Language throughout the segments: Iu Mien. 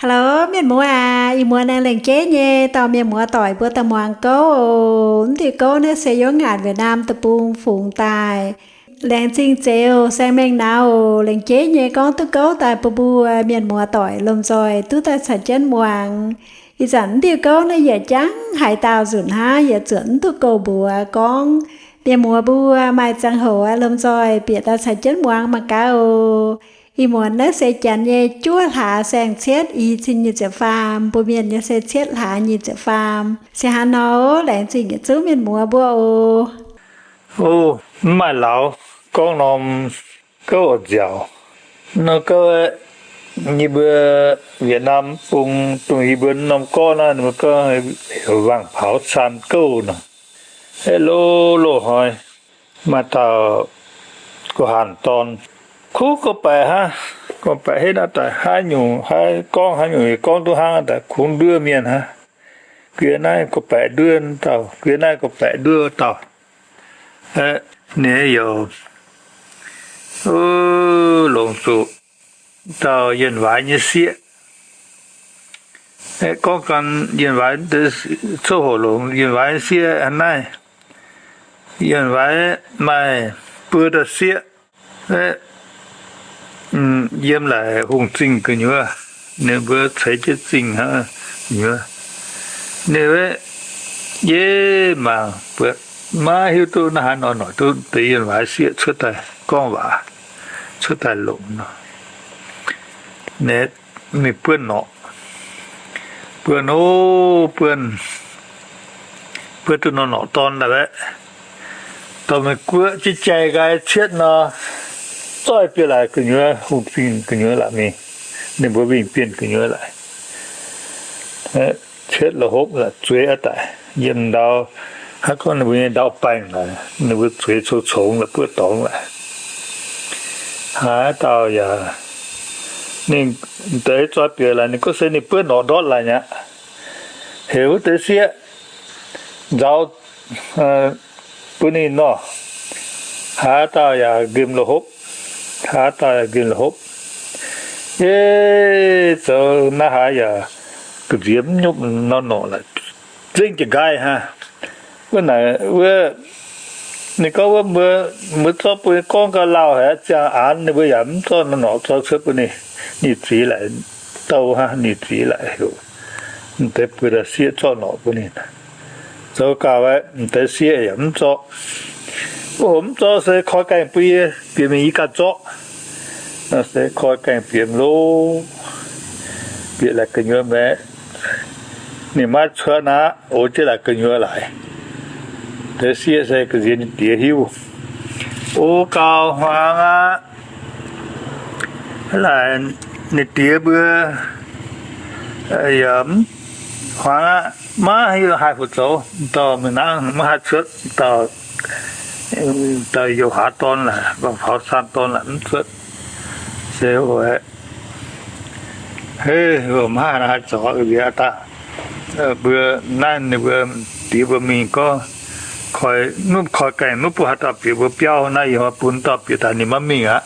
Hello, mienh muoz aac, ih muonz aengx lengc jeiv nyei dorh mienh muoz doic mbuo daaih muangx gouv oc. Mv diuh gouv naaiv se yiem ngaanc Việt Nam deic-bung fungx daaih. Laengz zingh zeix oc, saeng mengh naux oc. Laengz jeiv nyei gorngv duqv gouv daaih bun mbuo mienh muoz doic lomh nzoih duqv daaih caux jienv muangx. Ih zanc mv diuh gouv naaiv yie jangv haaix dauh nzunc hnangv, yie zuotc mv duqv gouv mbuox gorngv. Mienh muoz mbuo maaih ziangh hoc aeqv, lomh nzoih bieqc daaih caux jienv muangx mangc gaax oc. Ih muonz naaiv se janx nyei juov hlaax saeng cietv i cin nyic ziepc faam, mbuo mienh nyei se cietv hlaax nyic ziepc faam. Se hnangv nor, laengz zingh yietc zungv mienh muoz mbuo oc. O, mv maaih lauz gorngv norm gouv oix nziaauc. Norm gouv aeqv, yie mbuo Việt Nam bung dongh yie mbuo norm gorngv naaiv, ninh mbuo gorngv Vàng Pháo San gouv nor. Aeqv, loz-loz hnoi maaih dauh guh hanh dorn, kuv gorngv-baeqc hnangv, gorngv-baeqc henv aqv daaih haaix nyungc, haaix gorngv haaix nyungc gorngv duqv hnangv daaih, kungx nduov mienh hnangv. Guiex naaiv gorngv-baeqc nduov dauh, guiex naaiv gorngv-baeqc nduov dauh. Aeqv, ninh youc longc zuqc dauh Yienh Waaix nyei sieqv. Aeqv, gorngv gan Yienh Waaix, coqv hoc longc Yienh Waaix sieqv naaiv. Yienh Waaix maaih buo dauh sieqv. Aeqv, yiem laaix hungh zingh gu'nyuoz, ninh mbuo ceix jienv zingh hnangv gu'nyuoz. Ninh wuov, yie mangc buatc maiv hiuv duqv naaiv haaix nor noic duqv deix Yienh Waaix sieqv cuotv daaih gorngv waac, cuotv daaih longc nor. Ninh mingh buonv norqc, buonv, o, buonv, buonv duqv norm norqc dorn daaih aeqv, dorh mingh guoqv jienv jai nqaai cietv nor, zoih bieqc laaix gu'nyuoz, hungh zingh gu'nyuoz laaix mingh, ninh mbuo wingh bienh gu'nyuoz laaix. Cietv la'hopv la'zueiz aqv daic, yiem ndau, hnangv gorngv ninh mbuo nyei ndau baengh laaix, ninh mbuo zueiz cong-congx la'buoqv dorngx laaix. Haaix dauh yaac, ninh deix zoih bieqc laaix, ninh gorngv se ninh buonv norqc ndortv laaix mi'aqv. Heuc wuov deix sieqv nzaaux bun ninh nor, haaix dauh yaac nqemh la'hopv, haaix dauh yaac nqemh la'hopv. Yie zoux naaiv haaix yaac ga'nziex mv nyopv norm norqc laaix, zengv jiex nqaai hnangv. Wuov naaic wuov, ninh gorngv wuov mbuo, mbuo zorqv bun gorngv gauh lauh haic, ziangh aanx ninh mbuo yaac mv zorqv norm norqc zorqv cuotv bun ninh. Ninh ziex laaix douh hnangv, ninh ziex laaix heuc m'deix buo dauh sieqv zorqv norqc bun ninh. Zoux gaax, m'deix sieqv yaac mv zorqv. Mbuo hoc mv zorqv se koi gaengh bun yie, bieqc mingh yie ganh zorqv. Nor se koi gaengh bieqc mingh loh, bieqc laaix gu'nyuoz maengx. Ninh maiv cuotv aqv, o jienv laaix gu'nyuoz laaix. Deix sieqv se ga'nziex ninh diex hiuv. O gauh hmuangx aqv. Laaix ninh diex mbuo yaac mv hmuangx aqv, maiv hiuv haih fu zoux, dauh mingh nangv maiv haih cuotv, dauh, dauh youh haaix dorn laaix, faaux san dorn laaix mv cuotv. Se oix, hei, maiv haih zoux liuz daaih. Mbuo naaiv ninh mbuo diex mbuo mingh gorngv, koi, mv koi gaengh mv bun haaix dauh bieqc mbuo biauv, naaiv yie bun dauh bieqc daaih ninh maiv mingh aqv.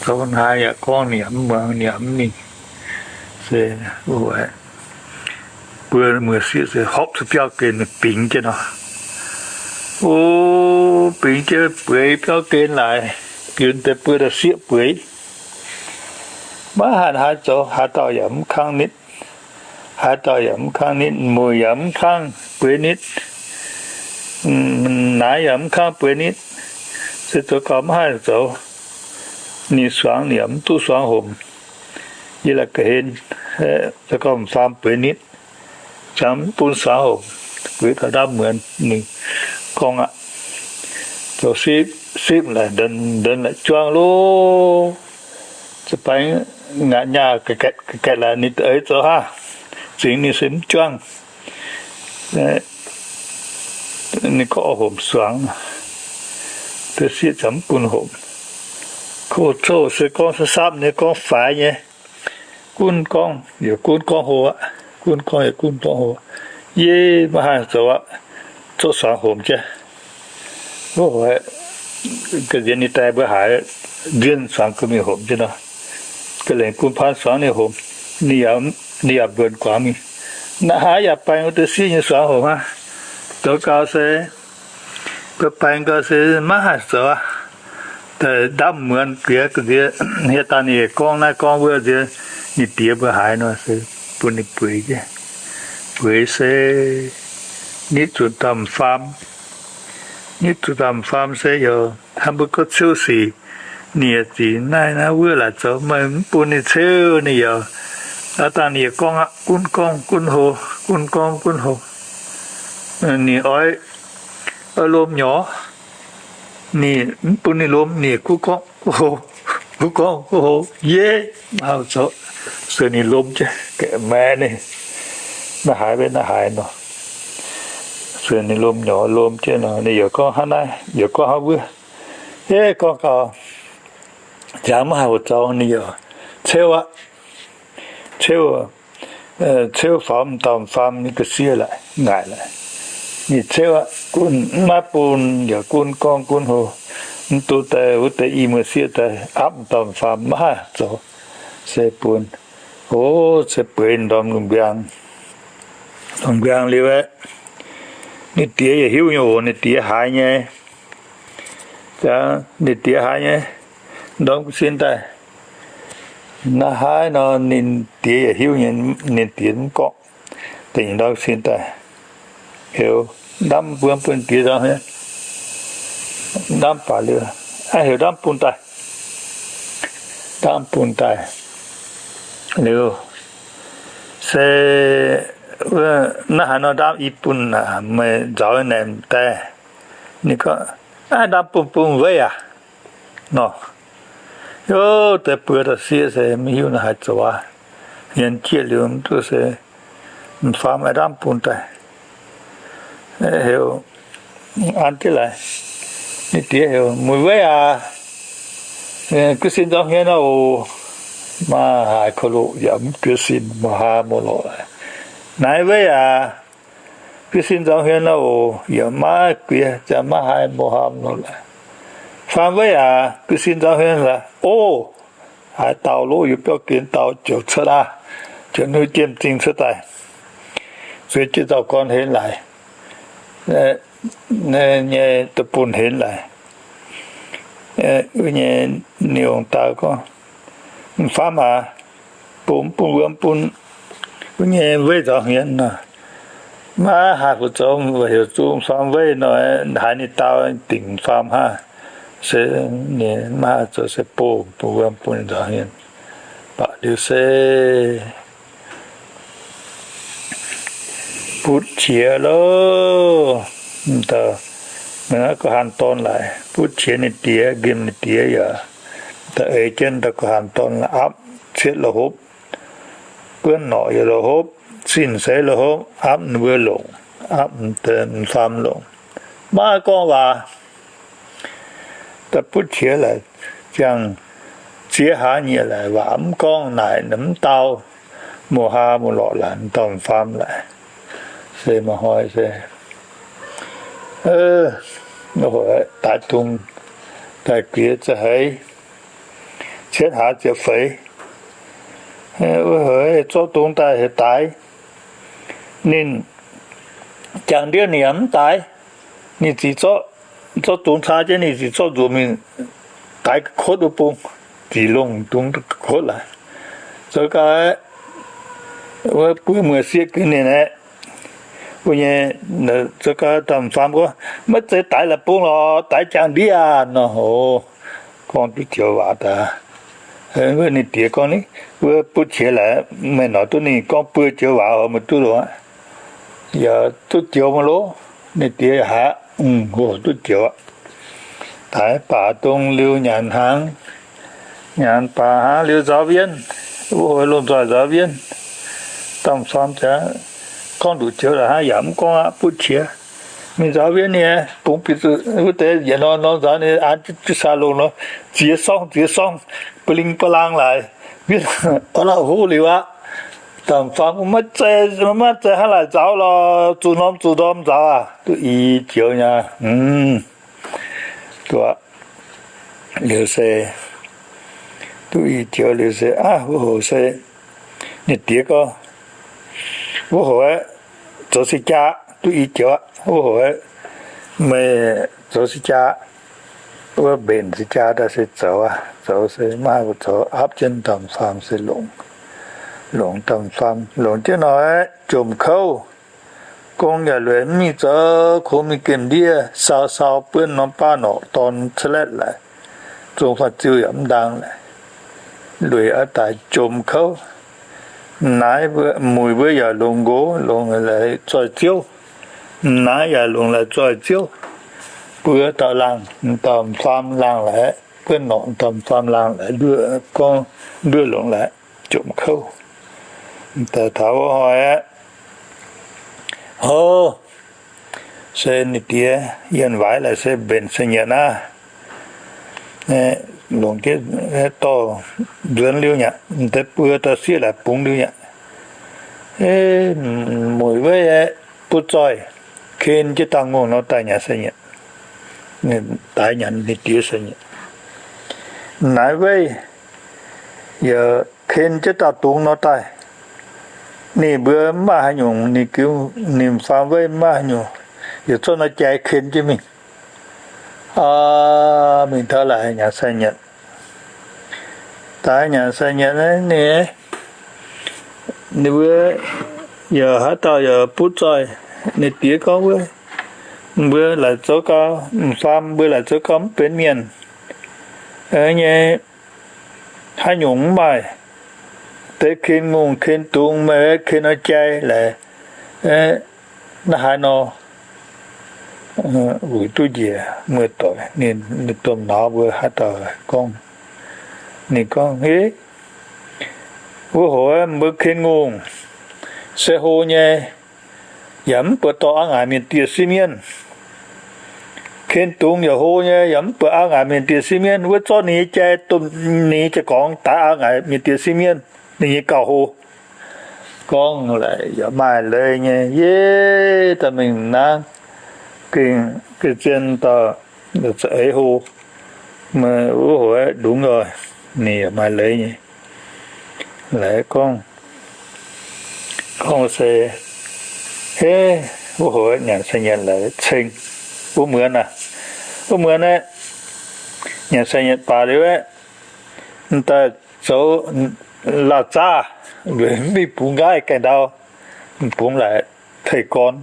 Zoux naaiv yaac gorngv ninh yaac mv muangx, ninh yaac mv mingh. Se, mbuo muoz-sieqv se horpc cuotv biauv gen bingx jienv nor. O, bingx jienv bueix biauv gen laaix, bingx deix buo dauh sieqv bueix. Maiv haih haaix zoux, haaix dauh yaac mv kangv nitv. Haaix dauh yaac mv kangv nitv, mueic yaac mv kangv bueix nitv, naaiv yaac mv kangv bueix nitv. Se zoux gau maiv haih zoux. Ninh suangx ninh yaac mv duqv suangx homc. Yie la'ga'hlen, zoux gau m'faam bueix nitv, jangx mv bun suangx homc, bueix gau ndaamv muonz ninh gorngv aqv. Zoux sipv, sipv laaix, ndon, ndon laaix juangv loh. Za'baengx ngaatc nyaah gaetv gaetv laaix ninh eix zoux haav, zingx ninh se mv juangv. Ninh gorngv oix homc suangx, deix sieqv ziouc mv bun homc. Ko coh se gorngv sapv-sapv nyei, gorngv faix nyei. Gunv gorngv yaac gunv gorngv hlo aqv. Gunv gorngv yaac gunv gorngv hlo. Yie maiv haih zoux aqv. Zorqv suangx homc jienv. Wuov hoc ga'nziex ninh daaih mbuo haiz nzienh suangx ga'mingh homc jienv nor, ga'lengc bun paan suangx ninh homc. Ninh yaac, ninh yaac mbuonx guangc mingh. Naaiv haaix yaac baeng wuov deix sieqv nyei suangx hoc hnangv. Zoux gau se, baeng gau se maiv haih zoux aqv. Daaih ndamv muonz jiex ga'nziex, hieh daaih ninh gorngv naaiv gorngv wuov nziex, ninh diex mbuo haiz nor se bun ninh bueix jienv. Bueix se nitv zuqc domh faam, nitv zuqc domh faam se yaac hnangv mbuo gorngv ceuv sic, ninh yaac zic naaiv naaiv wuov laaix zoux, meih mv bun ninh ceuv ninh yaac aav dangh ninh yaac gorngv aqv, gunv gorngv gunv hlo, gunv gorngv gunv hlo. Ninh oix, oix lomh nyorx, ninh mv bun ninh lomh, ninh gunv gorngv gunv hlo, gunv gorngv gunv hlo, yie mv haih zoux, sueih ninh lomh jienv, gaeqv maengx ninh, naaiv haaix maiv naaiv haaix nor, sueih ninh lomh nyorx lomh jienv nor, ninh yaac gorngv hnangv naaiv, yaac gorngv hnangv wuov. Yie gorngv gau, jangx maiv haih hoc zoux, ninh yaac ceuv aqv. Ceuv, ceuv faaux m'dauh m'faam nyei ga'sie laaix, ngaaic laaix. Ninh ceuv aqv, gunv maiv bun, yaac gunv gorngv gunv hlo. Mv duqv daaih wuov deix i muoz-sieqv daaih aapv m'dauh m'faam maiv haih zoux, se bun, o, se bueix ndorm lungh mbiaangx. Lungh mbiaangx liuz aeqv, ninh diex yaac hiuv nyei oc, ninh diex haiz nyei. Ninh diex haiz nyei, ndorm ga'sin daaih. Naaiv haaix nor ninh diex yaac hiuv nyei, ninh diex mv gorngv. Da'nyeic ndorm ga'sin daaih, heuc ndamv mbuo bun diex nzauh hmien, ndamv baac liuz, heuc ndamv bun daaih. Ndamv bun daaih liuz, se, naaiv haaix nor ndamv i bun aac, meih nzauz naaic daaih. Ninh gorngv, aav, ndamv bun bun weiv aac nor. Yov, deix buo dauh sieqv se maiv hiuv naaiv haaix zoux aqv. Hmien jieqv liuz mv duqv se m'faam aav ndamv bun daaih. Heuc an jienv laaix, ninh diex heuc, mueiz weiv aac, guv sin nzauh hmien aqv oc. Maiv haaix korv-loqc yaac mv buoz sin, mouc haa mouc lorqc. Naaiv weiv aac, guv sin nzauh hmien aqv oc, yaac maiv guiex, ziangh maiv haaix mouc haa mouc lorqc. Faam weiv aac, guv sin nzauh hmien laaix. O, haaix dauh loh, yie biauv gen dauh joux cuotv aqv, joux nuiv jiem-zingh cuotv daaih. Zueiz jienv dauh gorn henv laaix, nyei da'bunx henv laaix. Wuov nyei ninh ong daaih gorngv, m'faam aac, bun, bun wuom bun wuov nyei weiv nzauh hmien nor. Maiv haih fu zoux, heuc zuqc m'faam weiv nor, haiz ninh dau dingc m'faam hnangv. Se ninh maiv haih zoux se bun, bun wuom bun nzauh hmien. Baac liuz se butv qiex loh. M'dauh, m'dauh gorqv-haanh dorn laaix butv qiex ninh diex, nqemh ninh diex yaac, m'dauh eix jienv m'dauh gorqv-haanh dorn laaix aapv cietv la'hopv, buonv norqc yaac la'hopv, sin seix la'hopv, aapv ninh mbuo longc, aapv m'faam longc. Maiv gorngv waac. Da'butv qiex laaix ziangh ziex hlaax nyieqc laaix waac mv gorngv, naaic mv dau, mouc haa mouc lorqc laaix, m'dauh m'faam laaix. Se maaih hnoi se daaih dungz, daaih guiex za'heix cietv hlaax ziepc feix, wuov heix zorqv dungz daaih heuc daix. Ninh jangx ndiev ninh yaac mv daix. Ninh zic zorqv, zorqv dungz caa jienv, ninh zic zorqv nzuqc mingh daix ga'kotv wuov bung, zic longh dungz ga'kotv laaix. Zoux gau aqv, wuov buo muoz-sieqv gux ninh aeqv, wuov nyei, zoux gau dauh m'faam gorngv, maiv zeiz daix la'bung lorqc, daix jangx ndiev aqv nor. Hoz, gorngv duqv joux waac daaih. Wuov ninh diex gorngv, wuov butv qiex laaix, meih noic duqv ninh gorngv buo joux waac hov, meih duqv loh aqv. Yaac duqv joux maiv loh. Ninh diex yaac haiz, ov, duqv joux aqv. Daix baac dongh liuz nyanc hnaangx, nyanc baac hnangv liuz nzaaux mbienv, wuov hoz lomh nzoih nzaaux mbienv. Dauh m'faam ziouc gorngv nduqc joux laaix hnangv yaac mv gorngv aqv, butv qiex. Mingh nzaaux mbienv nyei, bungx bieqc zuqc wuov deix yietc norm norm nzaaux ninh an jienv saa-longh nor, ziex sorngv ziex sorngv, ba'ling ba'laang laaix, mbienv orn lauh hlo liuz aqv. Dauh m'faam maiv zeiz, maiv zeiz hnangv laaic nzaaux lorqc, zuqc norm zuqc norm nzaaux aqv, duqv i joux nyei. Duqv liuz se, duqv i joux liuz se, aav, wuov hoz se Ninh diex gorngv, wuov hoc aeqv, zoux se jaa duqv i joux aqv. Wuov hoc aeqv, meih zoux se jaa, wuov mbenc se jaa daaih se zoux aqv. Zoux se maiv haih mbuo zoux, aapv jienv domh faam se longc, longc domh faam, longc jienv nor aeqv, jomc kouv. Gong yaac lueic mv mingh zoux, kungx mingh gemh ndiev sau sau buonv norm baav norqc dorn ca'letv laaix, zong faah ziu yaac mv ndaang laaix, lueic aqv daaih jomc kouv. Naaiv muic mbuo yaac longc nqox, longc laaix zoih ziouv. Naaiv yaac longc laaix zoih ziouv. Buo dauh laangh, dauh faam laangh laaix, buonv norqc dauh faam laangh laaix, gorngv nduov longc laaix jomc kouv. Daaih taux wuov hnoi aeqv, hov, se ninh diex Yienh Waaiz laaix se mbenc se nyietc naaiv, longc jienv dorh nzuonx liuz nyei, deix buo dauh sieqv laaix bungx liuz nyei. Muic weiv aeqv, butv zoih, ken jienv dauh ngongh nor daaih nyanc se nyietc, daix nyanc ninh diex se nyietc. Naaiv weiv yaac ken jienv dauh dungz nor daaih. Ninh mbuo mv maaih haaix nyungc, ninh faam weiv mv maaih haaix nyungc, yaac zorqv nor jai ken jienv mingh. Mingh taux laaix nyanc sai nyanc, daaih nyanc sai nyanc, ninh, ninh mbuo yaac haaix dauh yaac butv zoih. Ninh diex gorngv wuov, mbuo laaic zoux gau, m'faam mbuo laaic zoux gau mv benx mienh nyei, haaix nyungc mv maaih deix ken ngongh ken dungz, meih ken nor jai laaix, naaiv haaix nor wuic duqv njiec muoz-doic. Ninh domh nauz mbuo haaix dauh gorngv, ninh gorngv, Wuov hoc mbuo ken ngongh se hlo nyei, yaac mv buatc dorh aqv ngaaic mienh dieh sieqv mienv. Ken dungz yaac hlo nyei, yaac mv buatc aqv ngaaic mienh dieh sieqv mienv. Wuov zorqv ninh nyei jai, domh ninh nyei jai-gorngx daix aqv ngaaic mienh dieh sieqv mienv, ninh nyei gauh hlo. Gorngv laaix yaac maaih leiz nyei, yie daaih mingh nangv gengh ga'zien dauh za'eix hlo, meih wuov hoc ndungx oc, ninh yaac maaih leiz nyei. Laaix gorngv, gorngv se, heh, wuov hoc nyanc sai nyanc laaix ceng wuov muonz aac, wuov muonz aeqv, nyanc sai nyanc baac liuz aeqv, daaih zoux laauh zaah, mingh bungx nqaaiv gaengh ndau, bungx laaix teiv gorn.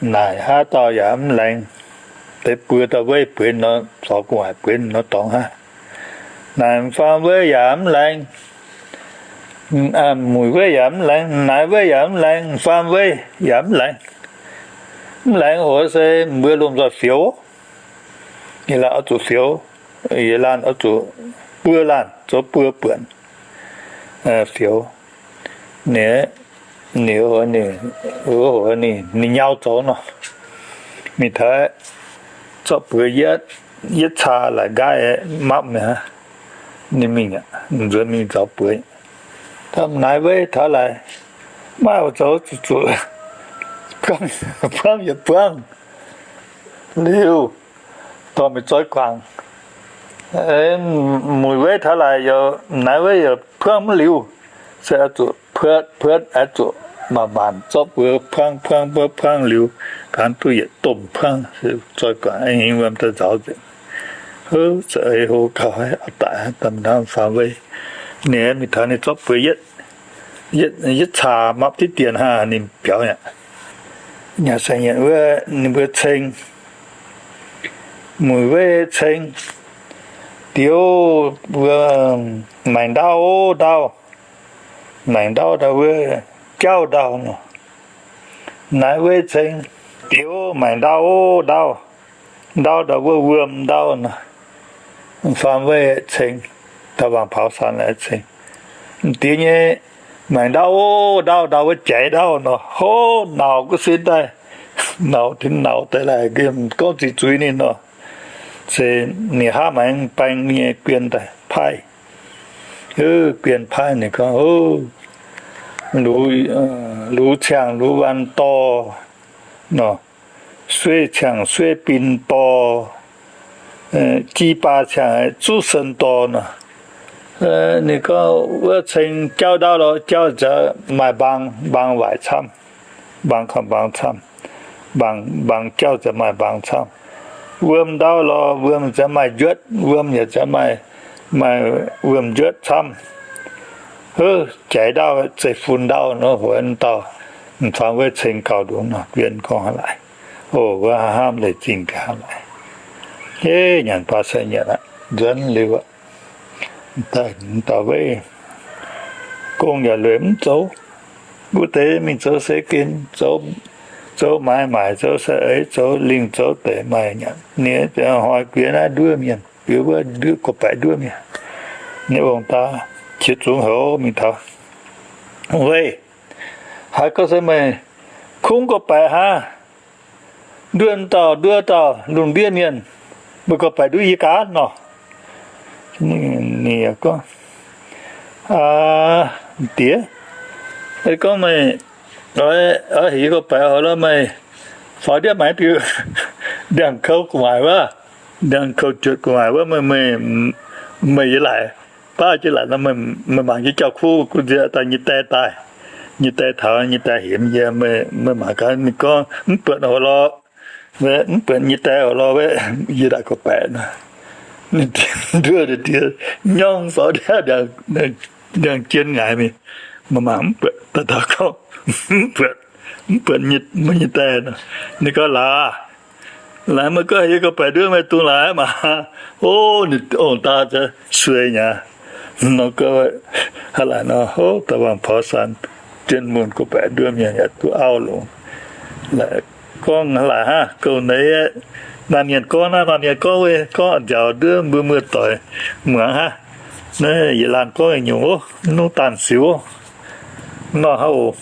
Naaic haaix dauh yaac mv laengz. Deix buo dauh weiv bueix nor, zorc gu'nguaaic bueix nor dorngx hnangv. Naaic m'faam weiv yaac mv laengz. Muic weiv yaac mv laengz, naaiv weiv yaac mv laengz, m'faam weiv yaac mv laengz. Mv laengz hoc se mbuo lomh nzoih fioux. Yie laanh oix zuqc fioux, yie laanh oix zuqc buo laanh zoux buo buonc fioux. Ninh, ninh, ninh, ninh nyau zoux nor, mingh taux zorqv buoz yietv, yietv caa laaix nqaaiv mapv mi'aqv. Ninh mingh aqv, nzuonx mingh nzaaux buoz. Naaiv weiv taux laaix, maiv oix zoux zuqc, buangv yietc buangv liuz, dorh mingh zoih guangc. Muic weiv taux laaix, naaiv weiv yaac buangv mv liuz, se oix zuqc puotv, puotv oix zuqc maanc maanc zorqv buoz buangv buangv buangv buangv liuz, gaanv duqv yietc domh buangv, zoih guangc aengx wuom daaih nzaaux nzengc. Hov, za'eix hlo gauh haic, daic daaih m'faam weiv. Ninh mingh taux ninh zorqv buoz yietv, yietv caa mapv diqv dien hnangv, ninh biaux aqv. Nyanc sai nyanc wuov ninh mbuo ceng, muic weiv ceng, Diex, mbuo maengc ndau, ndau, maengc ndau ndau wuov jauv ndau nor. Naaiv weiv ceng, Diex, maengc ndau, ndau, ndau ndau wuov wuom ndau nor. M'faam weiv ceng, dauh wangc paux san ceng, M'diex nyei maengc ndau, ndau ndau wuov jaiz ndau nor. Hov, nauc guv sin daaih, nauc tin nauc daaih laaix, gorngv ziqc zuiz ninh nor. Se ninh haav maengx baeng nyei guien daaih paaiv. Guien paaiv ninh gorngv, Luz ciangh luz waanc dorh nor, sueiv ciangh sueiv bin dorh, ji baa ciangh zuqv sen dorh nor. Ninh gorngv wuov ceng jauv ndau lorz jauv nziex maaih mbaang, mbaang waaic camv, mbaang camv, mbaang camv, mbaang, mbaang jauv nziex maaih mbaang camv. Wuom ndau lorz wuom nziex maaih njuotv, wuom yaac nziex maaih, maaih wuom njuotv camv. Hov, jaaix ndau, zeiv-fun ndau nor, hoc dauh m'fangx wuov ceng gauh ndongc nor, Bienh gorngv haaix laaix. O, wuov hnamv leiz zingh gaax haaix laaix. Ev, nyanc baav sai nyanc aqv, nzuonx liuz aqv. Daaih dauh weiv gong yaac lueic mv zoux. Wuov deix mingh zoux seix gen, zoux, zoux maaiz maaic, zoux sai eix, zoux lingh zoux deic maaih nyanc. Ninh hnoi guiex naaiv nduov mienh, guiex wuov nduov gorx-baeqc nduov mienh. Ninh ong-daa qiex zungx houc mingh taux, Weiv, haiz gorngv se meih kungx gorx-baeqc hnangv, nduov dauh nduov dauh lungh ndiev mienh, meih gorx-baeqc nduov yie gaax nor. Ninh gorngv, Diex, gorngv meih oix heuc yie gorx-baeqc hoc lorz meih faaux ndiev maaiz diuh ndiangx-kouv gu'nguaaic wuov, ndiangx-kouv juotc gu'nguaaic wuov, meih, meih, meih yaac laaic, baav jiex laaic nor, meih mangc jienv jauv-kuv gunv nziex daaih nyei die daaih, nyei die taux nyei die hemx yie, meih mangc gaax ninh gorngv mv buatc hoc lorz, mv buatc nyei die hoc lorz, yie ndaaic gorx-baeqc nor. Ninh nduov deix diex nyorng faaux ndiev ndiangx-jien ngaix mingh. Meih mangc mv buatc, daaih taux gorngv, Mv buatc, mv buatc meih nyei die nor. Ninh gorngv, Laaix, laaix meih gorngv heuc yie gorx-baeqc nduov meih dungx laaix maah. O, ninh ong-daa suei nyei. Nor gorngv, Haaix laaic nor, hov, da'wangh paux saan, zien mun gorx-baeqc nduov mienh yaac duqv auv longx. Laaix gorngv haaix laaic hnangv, gouv neix, maaih mienh gorngv naaiv, maaih mienh gorngv wuov, gorngv nziaauc nduov mbuo muoz-doic muangx hnangv. Naaiv yietc laanh gorngv nyungc ov, mv daan siux ov. Nor hnangv oc.